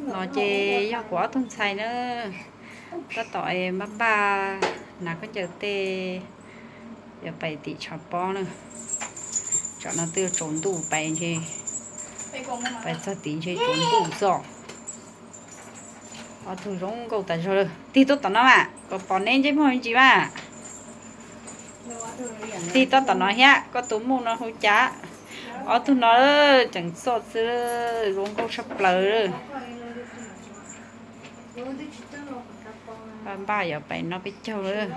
No ces yog kuv ob tug ntxhais na, tab tom npaj npaj hnav khaub ncaws tej, yuav pais tim tshav pob na. Tsam no twb yuav tsaus ntuj pais ntshe, pais txog tid ntshe tsaus ntuj xwb. Ob tug zoo nkauj tas zog lawm. Tig tuaj tom no mas kom pom neb ntsej muag me ntsis mas. Tig tuaj tom no thiab, koj tus muj no hu cas? Ob tug no tseem txom txwv, zoo nkauj tshaj plaws. Npaj npaj yuav pais noj peb caug lawm.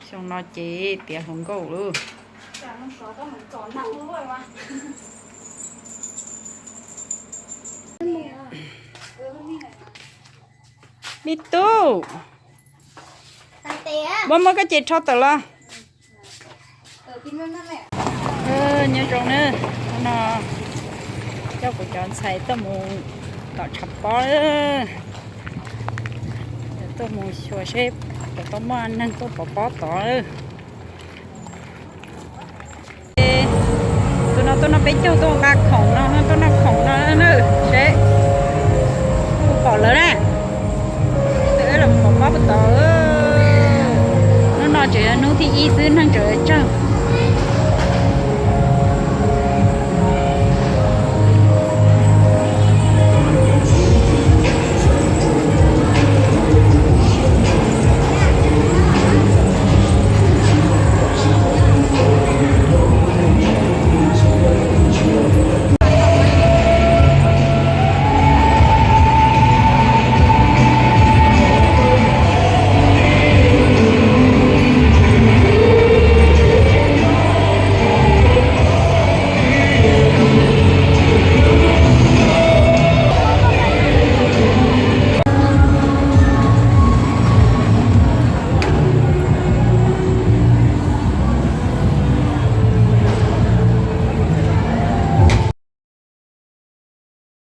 Xyoo no ces tiav hluas nkauj lawm. Me tub, muab muab koj ces rho tawm los. Nyob zoo na, hnub no coj kuv cov ntxhais tuaj mus tom tshav pob, tuaj mus xyuas seb puas tau muaj neeg tuaj pov pob tod. Tus no tuaj noj peb caug, tuaj nqa khoom no, tuaj noj khoom no na, seb puas pom lawv na. Peb los pov pob puas tau. Hnub no tseem yog hnub thib ib xwb, neeg tseem tsawg.